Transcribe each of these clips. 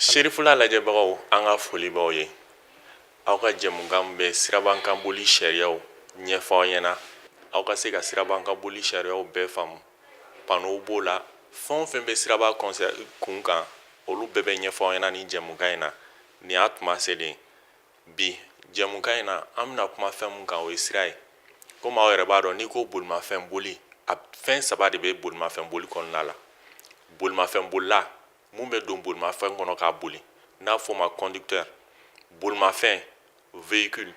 Serifula lajɛbagaw, an ka foli b'aw ye. Aw ka jɛmukan bɛ sirabakanboli sariyaw ɲɛfɔ aw ɲɛna, aw ka se ka sirabakanboli sariyaw bɛɛ faamu. Panneau b'o la, fɛn o fɛn bɛ siraba kun kan, olu bɛɛ bɛ ɲɛfɔ aw ɲɛna nin jɛmukan in na. Nin y'a tuma selen. Bi jɛmukan in na, an bɛna kuma fɛn min kan, o ye sira ye. Komi aw yɛrɛ b'a dɔn, n'i ko bolimafɛn boli, a fɛn saba de bɛ bolimafɛn boli kɔnɔna la. Bolimafɛn bolila, mun bɛ don bolimafɛn kɔnɔ k'a boli, n'a fɔ o ma conducteur, bolimafɛn, véhicule,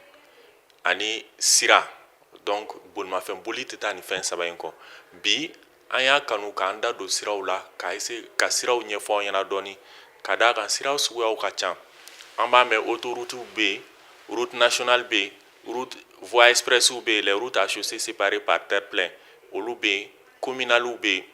ani sira. Donc bolimafɛn boli tɛ taa nin fɛn saba in kɔ. Bi an y'a kanu k'an da don siraw la, ka essayer ka siraw ɲɛfɔ aw ɲɛna dɔɔni, ka d'a kan siraw suguyaw ka ca. An b'a mɛn, autoroute bɛ yen, route nationale bɛ yen, route voie express bɛ yen, les routes à chaussée séparées par terre-plein olu bɛ yen, communales bɛ yen,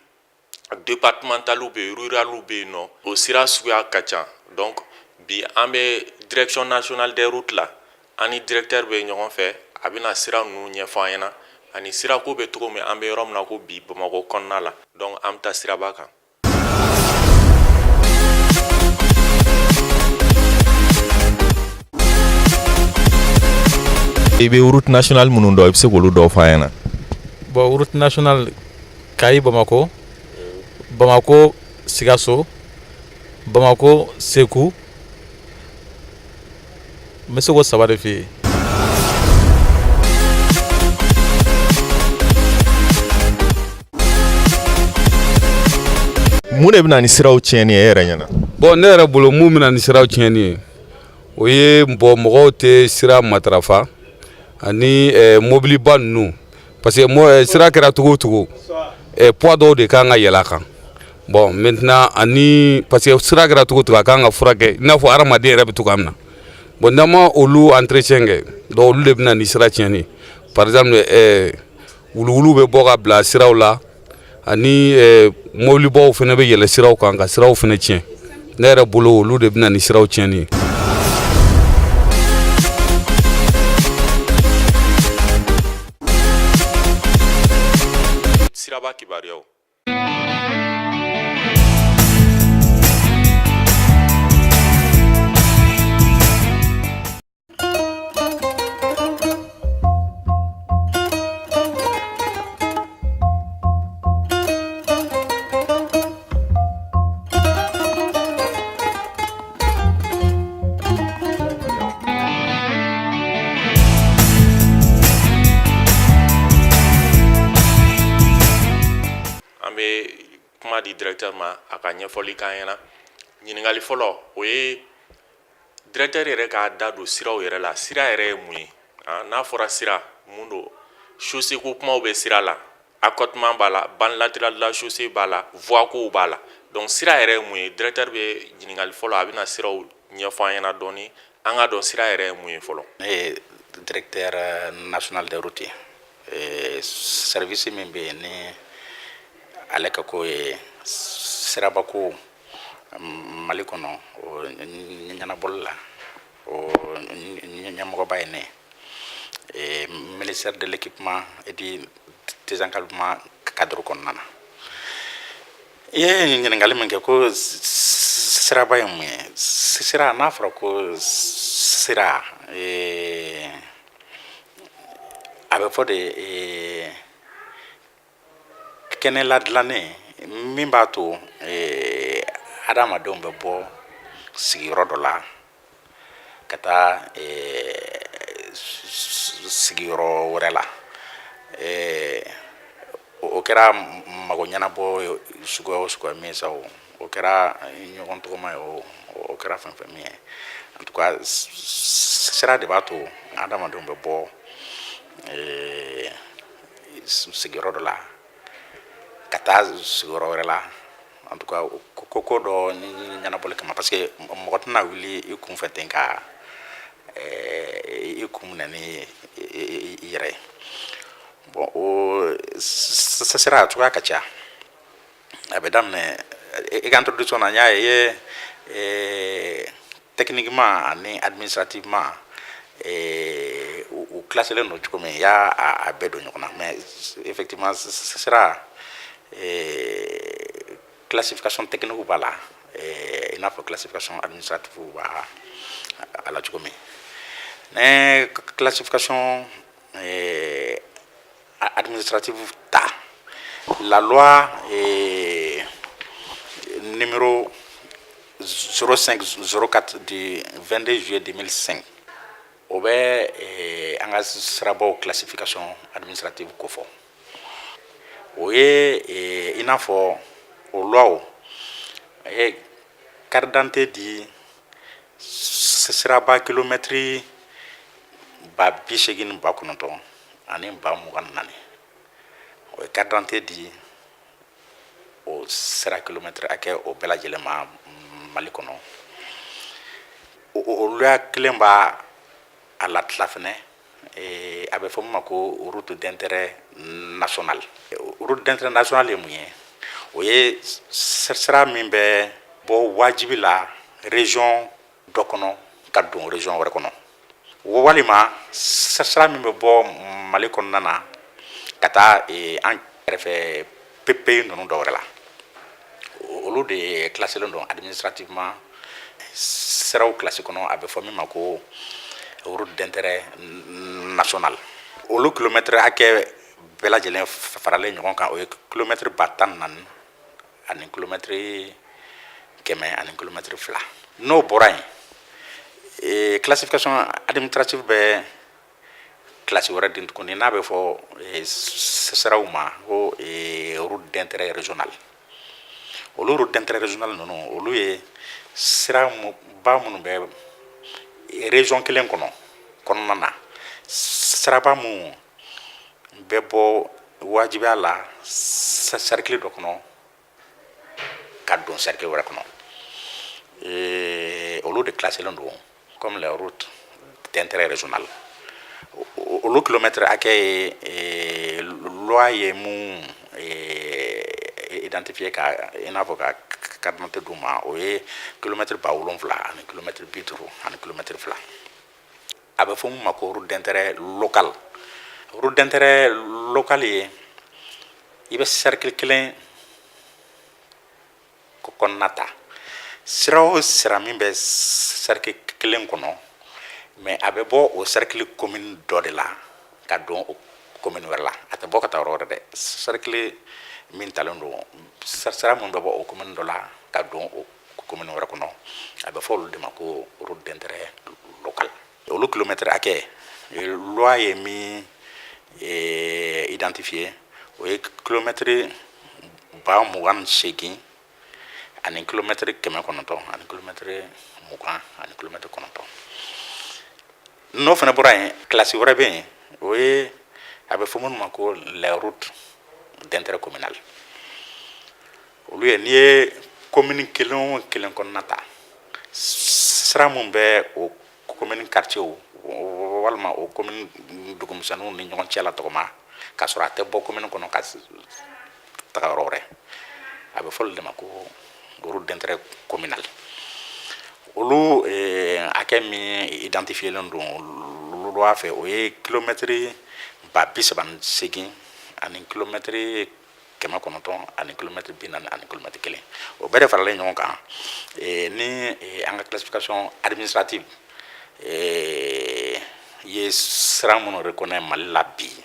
départementales bɛ yen, rurales bɛ yen nɔ. O sira suguya ka ca. Donc bi an bɛ Direction nationale des routes la, an ni directeur bɛ ɲɔgɔn fɛ. A bɛna sira ninnu ɲɛfɔ an ɲɛna ani sirako bɛ cogo min, an bɛ yɔrɔ min na ko bi, Bamakɔ kɔnɔna la. Donc an bɛ taa siraba kan. I bɛ route nationale minnu dɔn, i bɛ se k'olu dɔw fɔ an ɲɛna? Bon, route nationale, Kayi Bamakɔ, Bamakɔ Sikaso, Bamakɔ Segu, n bɛ se k'o saba de f'i ye. Mun de bɛ na ni siraw tiɲɛni ye e yɛrɛ ɲɛna? Bon, ne yɛrɛ bolo, mun bɛ na ni siraw tiɲɛni ye, o ye, bon, mɔgɔw tɛ sira matarafa ani mobiliba ninnu, parce que sira kɛra cogo o cogo, poids dɔw de kan ka yɛlɛ a kan. Bon, maintenant, ani parce que sira kɛra cogo o cogo, a kan ka furakɛ i n'a fɔ hadamaden yɛrɛ bɛ cogoya min na. Bon, n'an ma olu entretien kɛ, donc olu de bɛ na ni sira tiɲɛni. Par exemple, wuluwuluw bɛ bɔ ka bila siraw la, ani mobilibaw fana bɛ yɛlɛ siraw kan ka siraw fana tiɲɛ. Ne yɛrɛ bolo, olu de bɛ na ni siraw tiɲɛni ye. Siraba kibaruyaw. An bɛ kuma di directeur ma, a ka ɲɛfɔli k'an ɲɛna. Ɲininkali fɔlɔ, o ye directeur yɛrɛ k'a da don siraw yɛrɛ la. Sira yɛrɛ ye mun ye? N'a fɔra sira, mun don? Chaussée ko kumaw bɛ sira la, accotement b'a la, bande latérale de la chaussée b'a la, voie kow b'a la. Donc sira yɛrɛ ye mun ye? Directeur bɛ ɲininkali fɔlɔ, a bɛna siraw ɲɛfɔ an ɲɛna dɔɔni, an ka dɔn sira yɛrɛ ye mun ye fɔlɔ. Ne ye directeur national des routes ye, service min bɛ yen ni ale ka ko ye sirabako Mali kɔnɔ, o ɲɛnabɔli la, o ɲɛmɔgɔba ye ne ye, ministère de l'équipement et du désenclavement cadre kɔnɔna na. I ye ɲininkali min kɛ ko siraba ye mun ye, sira, n'a fɔra ko sira, a bɛ fɔ de kɛnɛ ladilannen min b'a to adamadenw bɛ bɔ sigiyɔrɔ dɔ la ka taa sigiyɔrɔ wɛrɛ la. O kɛra mago ɲɛnabɔ suguya o suguya min sa, o o kɛra ɲɔgɔn tɔgɔma ye, o o kɛra fɛn fɛn min ye, en tout cas sira de b'a to adamadenw bɛ bɔ sigiyɔrɔ dɔ la ka taa sigiyɔrɔ wɛrɛ la, en tout cas ko ko dɔ ɲɛnabɔli kama, parce que mɔgɔ tɛna wuli i kun fɛ ten ka i kun minɛ ni i yɛrɛ ye. Bon, o sira cogoya ka ca. A bɛ daminɛ i ka introduction na, n y'a ye i ye techniquement ani administrativement u classelen don cogo min, i y'a a bɛɛ don ɲɔgɔn na. Mais effectivement, sira, classification technique b'a la. I n'a fɔ classification administrative b'a a la cogo min. Ne classification administrative ta, la loi numéro 0504 du 22 juillet 2005, o bɛ an ka sirabaw classification administrative kofɔ. O ye i n'a fɔ o loi a ye carte d'identité di siraba kilomɛtiri 80 900 ani 24,000. O ye carte d'identité di o sira kilomɛtiri hakɛ o bɛɛ lajɛlen ma Mali kɔnɔ. O loi kelen b'a a latila fɛnɛ, a bɛ fɔ min ma ko route d'intérêt national. Route d'intérêt national ye mun ye? O ye sira min bɛ bɔ wajibi la région dɔ kɔnɔ ka don région wɛrɛ kɔnɔ, walima sira min bɛ bɔ Mali kɔnɔna na ka taa an kɛrɛfɛ pays ninnu dɔ wɛrɛ la. Olu de classelen don administrativement siraw classe kɔnɔ, a bɛ fɔ min ma ko route d'intérêt national. Olu kilomɛtiri hakɛ bɛɛ lajɛlen faralen ɲɔgɔn kan, o ye kilomɛtiri 14,000 ani kilomɛtiri 100 ani kilomɛtiri 2. N'o bɔra yen, classification administrative bɛ classe wɛrɛ di tuguni, n'a bɛ fɔ siraw ma ko route d'intérêt régional. Olu route d'intérêt régional ninnu, olu ye sira ba minnu bɛ région kelen kɔnɔ kɔnɔna na, siraba mun bɛ bɔ wajibiya la cercle dɔ kɔnɔ ka don cercle wɛrɛ kɔnɔ, olu de classelen don comme les routes d'intérêt régional. Olu kilomɛtiri hakɛ ye, loi ye mun identifier ka i n'a fɔ ka carte d'identité d'u ma, o ye kilomɛtiri 7,000 ani kilomɛtiri 50 ani kilomɛtiri 2. A bɛ fɔ mun ma ko route d'intérêt local. Route d'intérêt local ye i bɛ cercle kelen kɔnɔna ta, sira o sira min bɛ cercle kelen kɔnɔ, mais a bɛ bɔ o cercle commune dɔ de la ka don o commune wɛrɛ la. A tɛ bɔ ka taa yɔrɔ wɛrɛ dɛ. Cercle min talen don, sira min bɛ bɔ o commune dɔ la ka don o commune wɛrɛ kɔnɔ, a bɛ fɔ olu de ma ko route d'intérêt local. Olu kilomɛtiri hakɛ, loi ye min identifier, o ye kilomɛtiri 28,000 ani kilomɛtiri 900 ani kilomɛtiri 20 ani kilomɛtiri 9. N'o fana bɔra yen, classe wɛrɛ bɛ yen, o ye a bɛ fɔ minnu ma ko les routes d'intérêt communal. Olu ye n'i ye commune kelen o kelen kɔnɔna ta, sira mun bɛ o commune quartier walima o commune dugumisɛnninw ni ɲɔgɔn cɛ la tɔgɔma, k'a sɔrɔ a tɛ bɔ commune kɔnɔ ka taga yɔrɔ wɛrɛ, a bɛ fɔ olu de ma ko route d'intérêt communal. Olu hakɛ min identifielen don loi fɛ, o ye kilomɛtiri 38,000 ani kilomɛtiri 900 ani kilomɛtiri 40 ani kilomɛtiri 1. O bɛɛ de faralen ɲɔgɔn kan ni an ka classification administrative ye sira minnu reconnaît Mali la bi,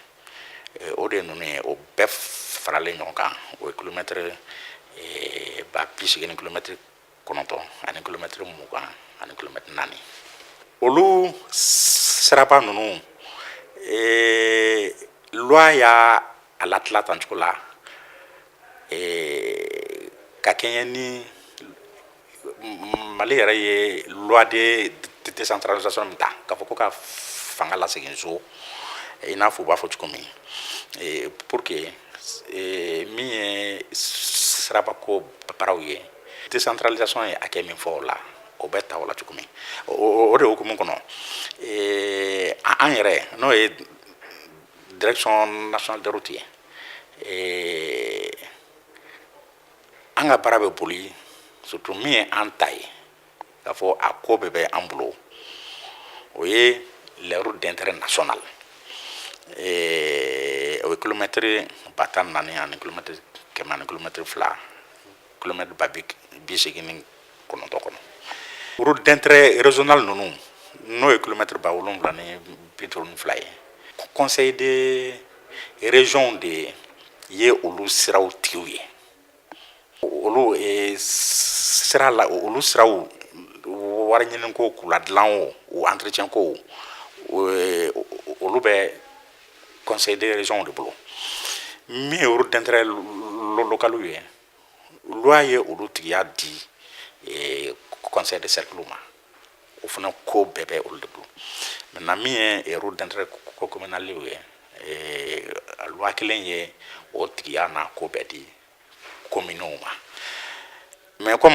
o de ye ninnu ye. O bɛɛ faralen ɲɔgɔn kan, o ye kilomɛtiri 80 ni kilomɛtiri 9 ani kilomɛtiri 20 ani kilomɛtiri 4. Olu siraba ninnu, loi y'a a latila tan cogo la ka kɛɲɛ ni Mali yɛrɛ ye loi de décentralisation min ta, k'a fɔ ko ka fanga lasegin so, i n'a fɔ u b'a fɔ cogo min, pour que min ye sirabako baaraw ye, décentralisation ye hakɛ min fɔ o la, o bɛ ta o la cogo min. O de hukumu kɔnɔ, an yɛrɛ, n'o ye Direction nationale des routes ye, an ka baara bɛ boli surtout min ye an ta ye, k'a fɔ a ko bɛɛ bɛ an bolo, o ye les routes d'intérêt national. O ye kilomɛtiri 14,000 ani kilomɛtiri 100 ani kilomɛtiri 2, kilomɛtiri 80. 9 kɔnɔ. Route d'intérêt régional ninnu, n'o ye kilomɛtiri 7052 ye, conseil de région de ye olu siraw tigiw ye. Olu sira la, olu siraw wari ɲini ko, k'u ladilan, o entretien ko, olu bɛ conseil de région de bolo. Min ye route d'intérêt local ye, loi ye olu tigiya di conseil de cercle ma. O fana ko bɛɛ bɛ olu de bolo. Maintenant, min ye route d'intérêt communal ye, loi kelen ye o tigiya n'a ko bɛɛ di communes ma. Mais comme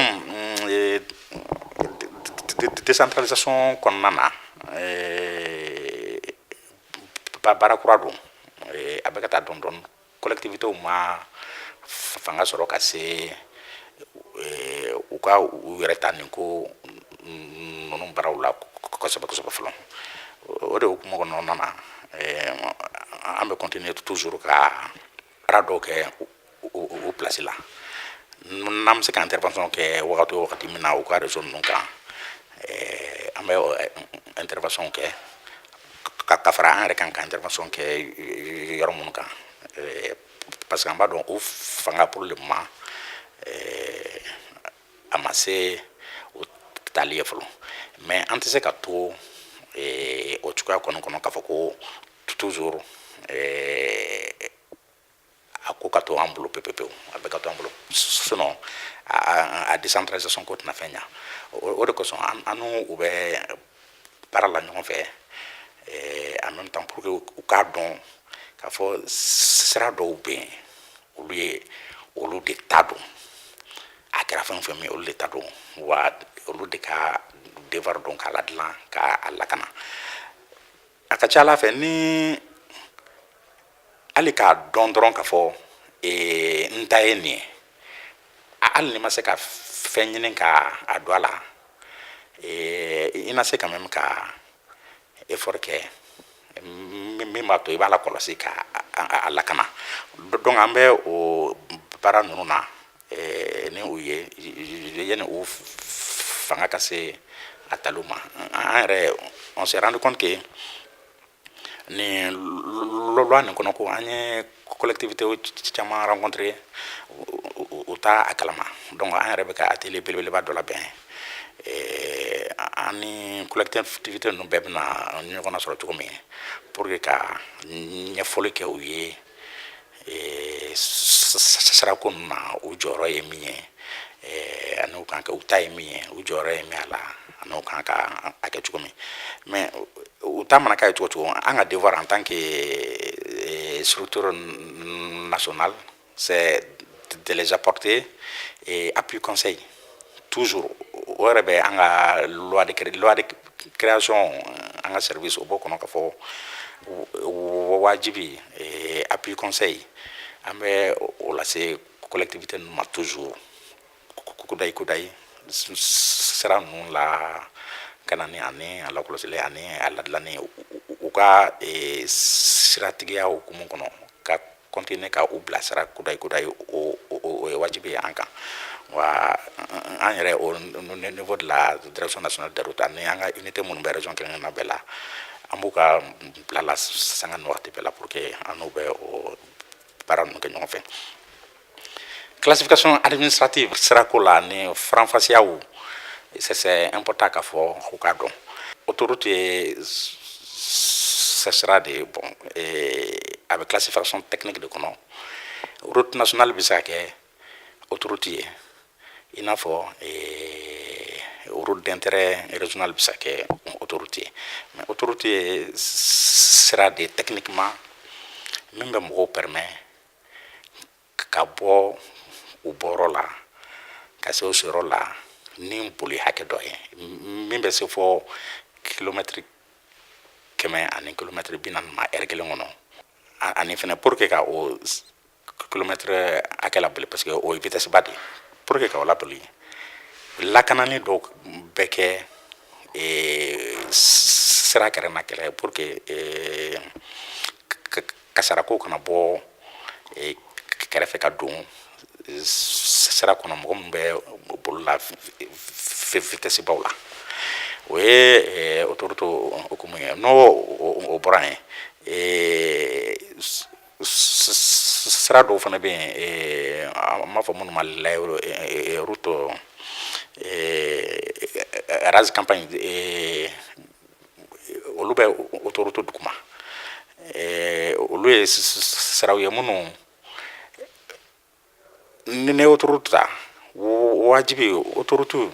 décentralisation kɔnɔna na, baara kura don, a bɛ ka taa dɔɔni dɔɔni, collectivités ma fanga sɔrɔ ka se u ka u yɛrɛ ta nin ko ninnu baaraw la kosɛbɛ kosɛbɛ fɔlɔ. O de hukumu kɔnɔna na, an bɛ continuer toujours ka baara dɔw kɛ o place la. N'an bɛ se ka intervention kɛ wagati o wagati min na u ka réseau ninnu kan, an bɛ intervention kɛ ka fara an yɛrɛ kan, ka intervention kɛ yɔrɔ minnu kan, parce que an b'a dɔn o fanga, pour le moment, a ma se o tali ye fɔlɔ. Mais an tɛ se ka to o cogoya kɔni kɔnɔ k'a fɔ ko toujours a ko ka to an bolo pewu pewu, a bɛ ka to an bolo, sinon a décentralisation ko tɛna fɛn ɲa. O de kosɔn an n'u u bɛ baara la ɲɔgɔn fɛ en même temps, pour que u k'a dɔn k'a fɔ sira dɔw bɛ yen, olu ye olu de ta don. A kɛra fɛn o fɛn min ye, olu de ta don, wa olu de ka devoir don k'a ladilan, k'a lakana. A ka ca ala fɛ, ni hali k'a dɔn dɔrɔn k'a fɔ n ta ye nin ye, hali ni ma se ka fɛn ɲini ka a don a la, i na se quand même ka effort kɛ min b'a to i b'a la kɔlɔsi ka a lakana. Donc an bɛ o baara ninnu na ni u ye yanni u fanga ka se a taliw ma. An yɛrɛ, on s'est rendu compte que nin loi nin kɔnɔ ko, an ye collectivité caman rencontré, u t'a a kalama. Donc an yɛrɛ bɛ ka atelier belebeleba dɔ labɛn, an ni collectivité ninnu bɛɛ bɛna ɲɔgɔn nasɔrɔ cogo min pour que ka ɲɛfɔli kɛ u ye sirako ninnu na, u jɔyɔrɔ ye min ye, ani u kan ka u ta ye min ye, u jɔyɔrɔ ye min a la, ani u kan ka a kɛ cogo min. Mais u ta mana k'a ye cogo o cogo, an ka devoir en tant que structure nationale, c'est de les apporter et appui conseil toujours. O yɛrɛ bɛ an ka loi de création an ka service, o b'o kɔnɔ k'a fɔ wajibi, appui conseil, an bɛ o lase collectivité ninnu ma toujours, kudayi kudayi, sira ninnu la ka na ni ani a lakɔlɔsili ani a ladilanni, u ka siratigiya hukumu kɔnɔ, ka continuer ka u bilasira kudayi kudayi. O ye wajibi ye an kan. Wa an yɛrɛ, au niveau de la Direction nationale des routes, ani an ka unité minnu bɛ région kelen kelenna bɛɛ la, an b'u ka bila la sanga ni wagati bɛɛ la pour que an n'u bɛ o baara ninnu kɛ ɲɔgɔn fɛ. Classification administrative sirako la ni faranfasiyaw, c'est important k'a fɔ u k'a dɔn autoroute ye sira de ye. Bon, a bɛ classification technique de kɔnɔ. Route nationale bɛ se ka kɛ autoroute ye, i n'a fɔ route d'intérêt régional bɛ se ka kɛ autoroute ye. Mais autoroute ye sira de ye techniquement min bɛ mɔgɔw permet ka bɔ u bɔyɔrɔ la ka se o seyɔrɔ la ni boli hakɛ dɔ ye, min bɛ se fɔ kilomɛtiri 100 ani kilomɛtiri 40 ma ɛri kelen kɔnɔ. Ani fɛnɛ, pour que ka o kilomɛtiri hakɛ laboli, parce que o ye vitesse ba de ye, pour que ka o laboli, lakanani dɔw bɛ kɛ sira kɛrɛ na kɛlɛ, pour que kasarako kana bɔ kɛrɛfɛ ka don sira kɔnɔ, mɔgɔ min bɛ boli la. vitesse baw la. O ye autoroute hukumu ye. N'o o bɔra yen, sira dɔw fana bɛ yen, an b'a fɔ minnu ma la route rase campagne, olu bɛ autoroute duguma. Olu ye siraw ye minnu ni ne autoroute ta wajibi, autoroute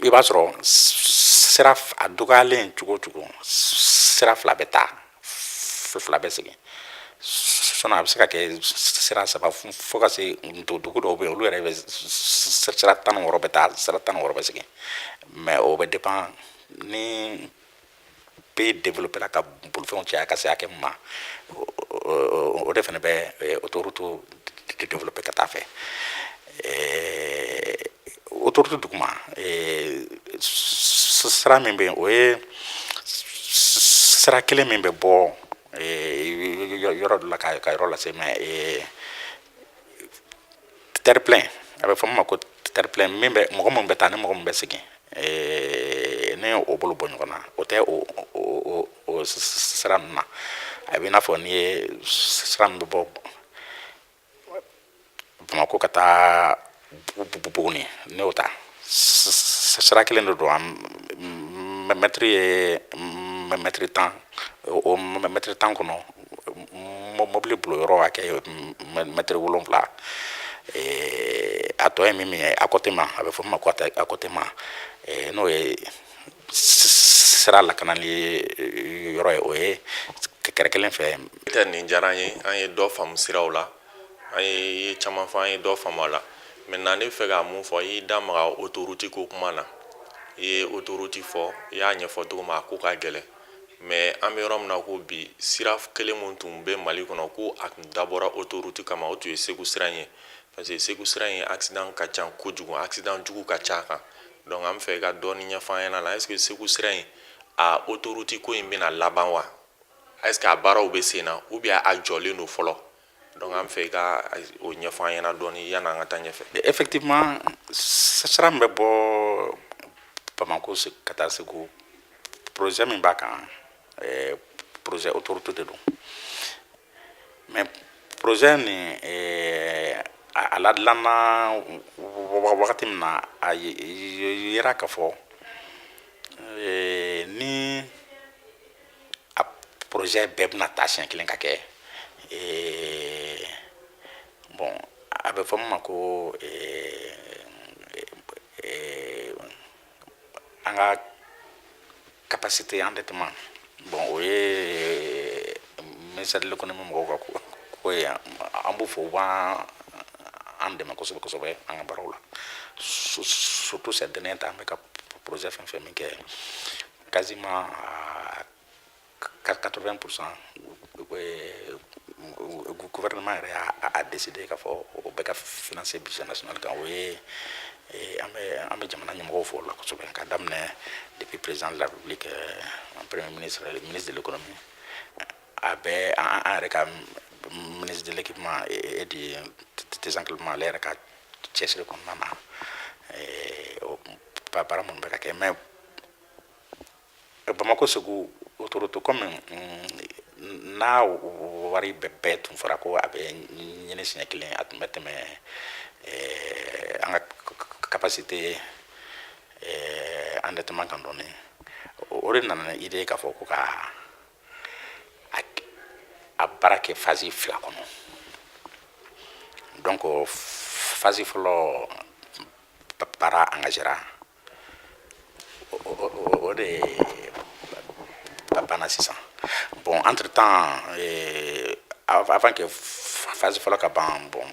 i b'a sɔrɔ sira a dɔgɔyalen cogo o cogo, sira fila bɛ taa, fila bɛ segin. Sinon a bɛ se ka kɛ sira saba, fo ka se dugu dɔw bɛ yen, olu yɛrɛ bɛ sira 16 bɛ taa, sira 16 bɛ segin. Mais o bɛ dépend ni pays développé la ka bolifɛnw caya ka se hakɛ min ma, o de fana bɛ autoroute développé ka taa fɛ. Autoroute duguma sira min bɛ yen, o ye sira kelen min bɛ bɔ yɔrɔ dɔ la ka yɔrɔ lase. Mais terre-plein, a bɛ fɔ min ma ko terre-plein, min bɛ mɔgɔ min bɛ taa ni mɔgɔ min bɛ segin, ne o bolo bɔ ɲɔgɔn na, o tɛ o sira ninnu na. A bɛ i n'a fɔ n'i ye sira min bɛ bɔ Bamakɔ ka taa Buguni, ne y'o ta, sira kelen de don, mɛtiri ye mɛtiri 10, o mɛtiri 10 kɔnɔ, mobili bilo yɔrɔ hakɛ ye mɛtiri 7. A tɔ ye min ye accotement, a bɛ fɔ min ma ko accotement, n'o ye sira lakanali yɔrɔ ye, o ye kɛrɛ kelen fɛ. Tɛ nin diyara an ye. An ye dɔ faamu siraw la, an ye caman fɔ, an ye dɔ faamu a la. Maintenant, ne bɛ fɛ ka mun fɔ? I y'i da maga autoroute ko kuma na. I ye autoroute fɔ, i y'a ɲɛfɔ cogo min, a ko ka gɛlɛn. Mais an bɛ yɔrɔ min na ko bi, sira kelen mun tun bɛ Mali kɔnɔ ko a tun dabɔra autoroute kama, o tun ye Segu sira in ye, parce que Segu sira in accident ka ca kojugu, accident jugu ka ca a kan. Donc an bɛ fɛ i ka dɔɔni ɲɛfɔ an ɲɛna la. Est ce que Segu sira in a autoroute ko in bɛna laban wa? Est ce que a baaraw bɛ sen na ou bien a jɔlen don fɔlɔ? Donc an bɛ fɛ i ka o ɲɛfɔ an ɲɛna dɔɔni yanni an ka taa ɲɛfɛ. Effectivement, sira min bɛ bɔ Bamako ka taa Segu, projet min b'a kan, projet autoroute de don. Mais projet nin, a ladilanna wagati min na, a yera k'a fɔ ni a projet bɛɛ bɛna taa siɲɛ kelen ka kɛ, bon, a bɛ fɔ min ma ko an ka capacité endettement. Bon, o ye ministère de l'économie mɔgɔw ka ko ye. An b'u fɔ, u b'an an dɛmɛ kosɛbɛ kosɛbɛ an ka baaraw la, surtout ces derniers temps. An bɛ ka projet fɛn fɛn min kɛ, quasiment à 80%, gouvernement yɛrɛ y'a décidé k'a fɔ o bɛɛ ka financer budget national kan. O ye an bɛ jamana ɲɛmɔgɔw fo o la kosɛbɛ, ka daminɛ depuis président de la République, premier ministre, ministre de l'économie, a bɛɛ, an yɛrɛ ka ministre de l'équipement et du désenclavement, ale yɛrɛ ka cɛsiri kɔnɔna na, o baara minnu bɛ ka kɛ. Mais Bamako Segu autoroute, comme n'a wari bɛɛ tun fɔra ko a bɛ ɲini siɲɛ kelen, a tun bɛ tɛmɛ an ka capacité endettement kan dɔɔni. O de nana ni idée ye k'a fɔ ko ka a baara kɛ phase fila kɔnɔ. Donc phase fɔlɔ baara engagera, o de banna sisan. Bon, entre temps, avant que phase fɔlɔ ka ban, bon,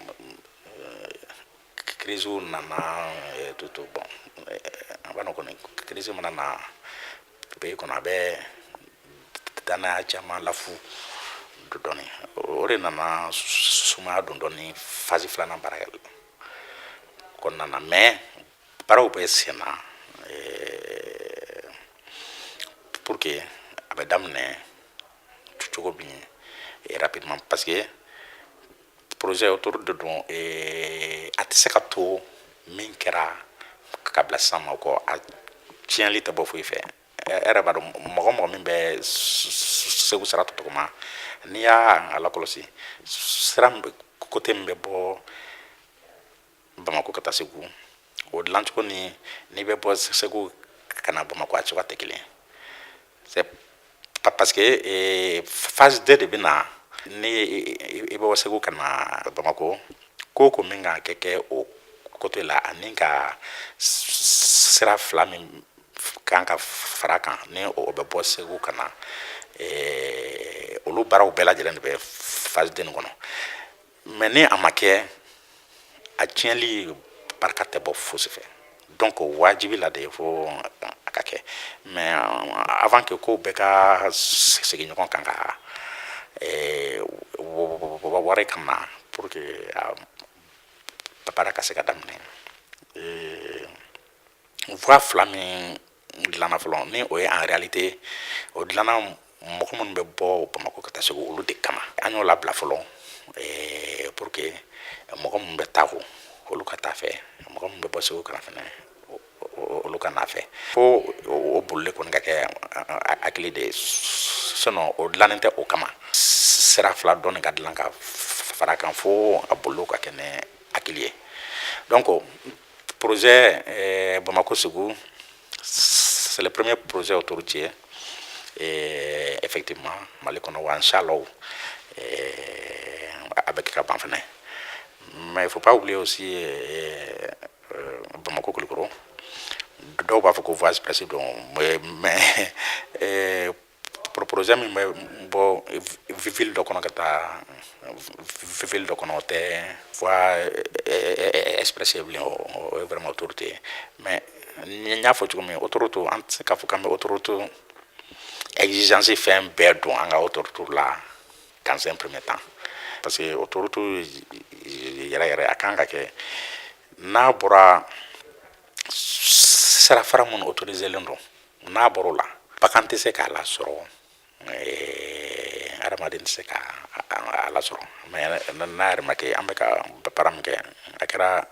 crise nana tout. Bon, an b'a dɔn kɔni, crise mana na pays kɔnɔ, a bɛ danaya caman lafu dɔɔni. O de nana sumaya don dɔɔni phase filanan baara kɔnɔna na. Mais baaraw bɛ sen na pour que a bɛ daminɛ cogo min rapidement, parce que projet autoroute de don, a tɛ se ka to min kɛra ka bila sisan ma kɔ, a tiɲɛli tɛ bɔ foyi fɛ. E yɛrɛ b'a dɔn, mɔgɔ mɔgɔ min bɛ Segu sira tɔgɔma, n'i y'a lakɔlɔsi, sira côté min bɛ bɔ Bamakɔ ka taa Segu, o dilancogo ni n'i bɛ bɔ Segu ka na Bamakɔ, a cogoya tɛ kelen. C'est parce que phase 2 de bɛ na. Ni i bɛ bɔ Segu ka na Bamakɔ, ko ko min kan ka kɛ o côté la, ani ka sira fila min kan ka fara kan, ni o bɛ bɔ Segu ka na, olu baaraw bɛɛ lajɛlen de bɛ phase 2 nin kɔnɔ. Mais ni a ma kɛ, a tiɲɛli barika tɛ bɔ fosi fɛ. Donc wajibi la de fo a ka kɛ. Mais avant que kow bɛɛ ka segin ɲɔgɔn kan, ka wari ka na pour que a baara ka se ka daminɛ, voie fila min dilanna fɔlɔ, ni o ye en réalité o dilanna mɔgɔ minnu bɛ bɔ Bamakɔ ka taa Segu, olu de kama. An y'o labila fɔlɔ pour que mɔgɔ minnu bɛ taa ko, olu ka taa fɛ, mɔgɔ minnu bɛ bɔ Segu ka na fɛnɛ, olu ka n'a fɛ. Fo o bolili kɔni ka kɛ hakili de ye, sinon o dilannen tɛ o kama. Sira fila dɔɔni ka dilan ka fara kan, fo a boliliw ka kɛ ni hakili ye. Donc projet Bamako Segu, c'est le premier projet autoroutier et effectivement Mali kɔnɔ. Wa inchallah a bɛ kɛ ka ban fɛnɛ. Mais il faut pas oublier aussi Bamako Kulukoro. Dɔw b'a fɔ ko voie express don, mais projet min bɛ bɔ ville dɔ kɔnɔ ka taa ville dɔ kɔnɔ, o tɛ voie express ye bilen, o ye vraiment autoroute ye. Mais n y'a fɔ cogo min, autoroute, an tɛ se k'a fɔ k'an bɛ autoroute exigence fɛn bɛɛ don an ka autoroute la dans un premier temps, parce que autoroute yɛrɛ yɛrɛ, a kan ka kɛ n'a bɔra sirafara minnu autorisé len don, n'a bɔr'o la, bagan tɛ se k'a lasɔrɔ, adamaden tɛ se ka a lasɔrɔ. Mais n'a yɛrɛ ma kɛ, an bɛ ka baara min kɛ, a kɛra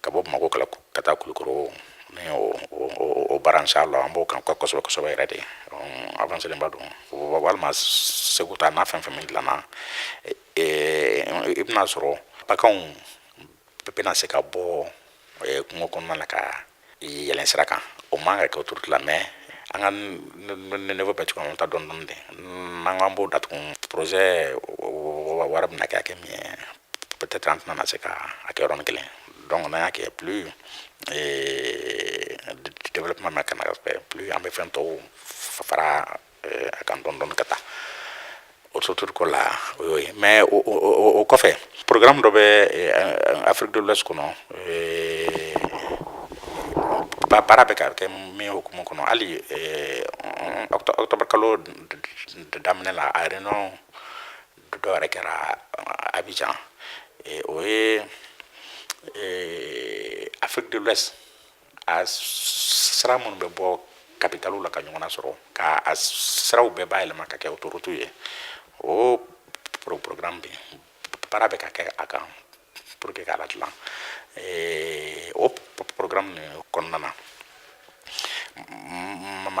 ka bɔ Bamakɔ ka taa Kulukoro, ni o baara, inshallah an b'o kan kosɛbɛ kosɛbɛ yɛrɛ de, avancé ba don. Walima Segu ta n'a fɛn fɛn min dilanna, i bɛna sɔrɔ baganw bɛna se ka bɔ kungo kɔnɔna la ka yɛlɛn sira kan. O man ka kɛ autoroute la, mais an ka niveau bɛ cogo min, an bɛ taa dɔɔni dɔɔni de. N'an k'an b'o datugu, projet wari bɛna kɛ hakɛ min ye, peut-être an tɛna se ka a kɛ yɔrɔnin kelen. Donc n'an y'a kɛ, plus développement ma kana kɛ, plus an bɛ fɛn tɔw fara a kan dɔɔni dɔɔni ka taa autoroute ko la, o y'o ye. Mais o kɔfɛ, programme dɔ bɛ Afrique de l'Ouest kɔnɔ, baara bɛ ka kɛ min hukumu kɔnɔ. Hali octobre kalo daminɛ la, a réunion dɔ yɛrɛ kɛra Abidjan. O ye Afrique de l'Ouest, a sira minnu bɛ bɔ capitale la ka ɲɔgɔn sɔrɔ, ka a siraw bɛɛ bayɛlɛma ka kɛ autoroute ye, o programme bɛ yen, baara bɛ ka kɛ a kan pour que k'a ladilan. O programme nin kɔnɔna na,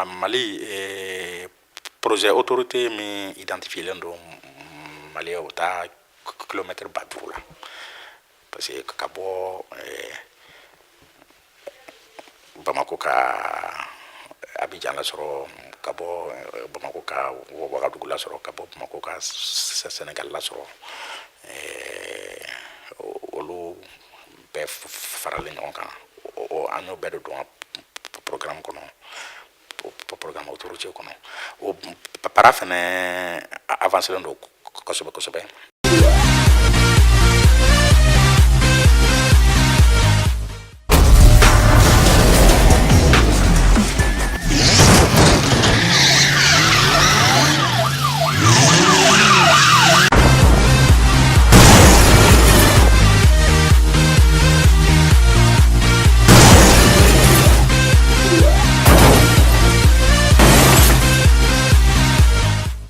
Mali projet autoroute min identifié len don Mali, o taa kilomètre 5000 la, parce que ka bɔ Bamako ka Abidjan lasɔrɔ, ka bɔ Bamako ka Wagadugu lasɔrɔ, ka bɔ Bamako ka Sénégal lasɔrɔ, olu bɛɛ faralen ɲɔgɔn kan, an y'o bɛɛ de don programme kɔnɔ, programme autoroutier kɔnɔ. O baara fɛnɛ avancé len don kosɛbɛ kosɛbɛ.